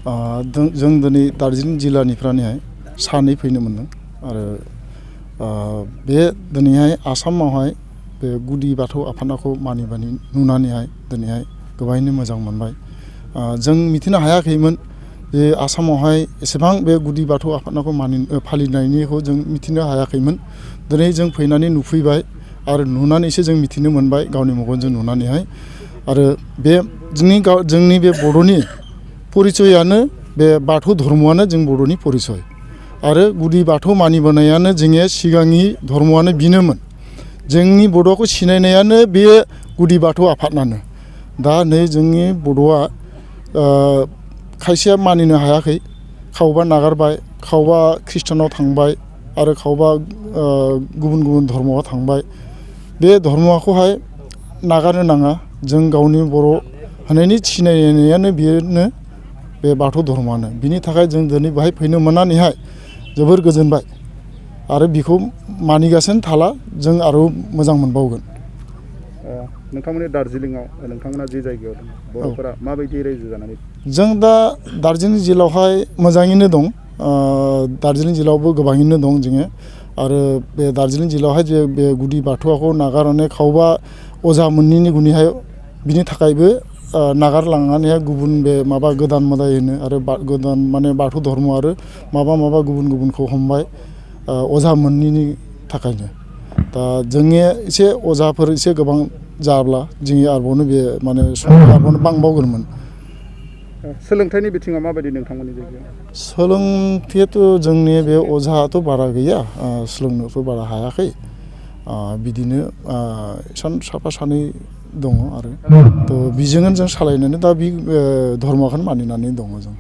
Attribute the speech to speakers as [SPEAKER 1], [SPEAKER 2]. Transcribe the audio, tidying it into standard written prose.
[SPEAKER 1] जों दिनै दार्जिलिं जिल्लानिफ्रायहाय सानै फैनो मोनदों आरो बे दिनैहाय आसामावहाय बे गुदि बाथौ आफादखौ मानिबानि नुनानैहाय दिनैहाय गोबाङैनो मोजां मोनबाय। जों मिथिनो हायाखैमोन जे आसामावहाय एसेबां बे गुदि बाथौ आफादखौ फालिनायनिखौ जों मिथिनो हायाखैमोन। दिनै जों फैनानै नुफैबाय आरो नुनानैसो जों मिथिनो मोनबाय गावनि मेगनजों नुनानैहाय। आरो बे जोंनि बे बर'नि परिचयानो बे बाथौ धर्मआनो जों बर'नि परिचय आरो गुदि बाथौ मानिबोनायानो जोंनि सिगांनि धर्मआनो बिनोमोन। जोंनि बर'खौ सिनायनायानो बे गुदि बाथौ आफादनानो। दा नै जोंनि बर'आ खायसेया मानिनो हायाखै, खावबा नागारबाय, खावबा ख्रिस्टानाव थांबाय आरो खावबा गुबुन गुबुन धर्मआव थांबाय। बे धर्मखौहाय नागारनो नाङा। जों गावनि बर' होननायनि सिनायनायानो बेनो बे बाथौ धर्मआनो। बिनि थाखाय जों दिनै बेहाय फैनो मोननानैहाय जोबोर गोजोनबाय आरो बिखौ मानिगासिनो थाला जों आरो मोजां मोनबावगोन।
[SPEAKER 2] नोंथांमोननि दार्जिलिंआव नोंथांमोना जे जायगायाव दं बर'फोरा माबायदि रायजो जानानै?
[SPEAKER 1] जों दा दार्जिलिं जिल्लायावहाय मोजाङैनो दं। दार्जिलिं जिल्लायावबो गोबाङैनो दं जोङो आरो बे दार्जिलिं जिल्लायावहाय जे बे गुदि बाथौखौ नागारनानै खावबा अजा मोनैनि गुनिहाय बिनि थाखायबो नागारलांनानैहाय गुबुन बे माबा गोदान मोदाय होनो आरो गोदान माने बाथौ धर्म आरो माबा गुबुन गुबुनखौ हमबाय अजा मोनैनि थाखायनो। दा जोंनि एसे अजाफोर एसे गोबां जाब्ला जोंनि आरोबावनो बे माने आरोबावनो बांबावगोनमोन।
[SPEAKER 2] सोलोंथाइनि बिथिङाव माबायदि नोंथांमोननि जायगायाव?
[SPEAKER 1] सोलोंथायाथ' जोंनि बे अजायाथ' बारा गैया, सोलोंनोथ' बारा हायाखै। बिदिनो साफा सानै दङ आरो थ' बिजोंनो जों सालायनानै दा बे धर्मखौनो मानिनानै दङ जों।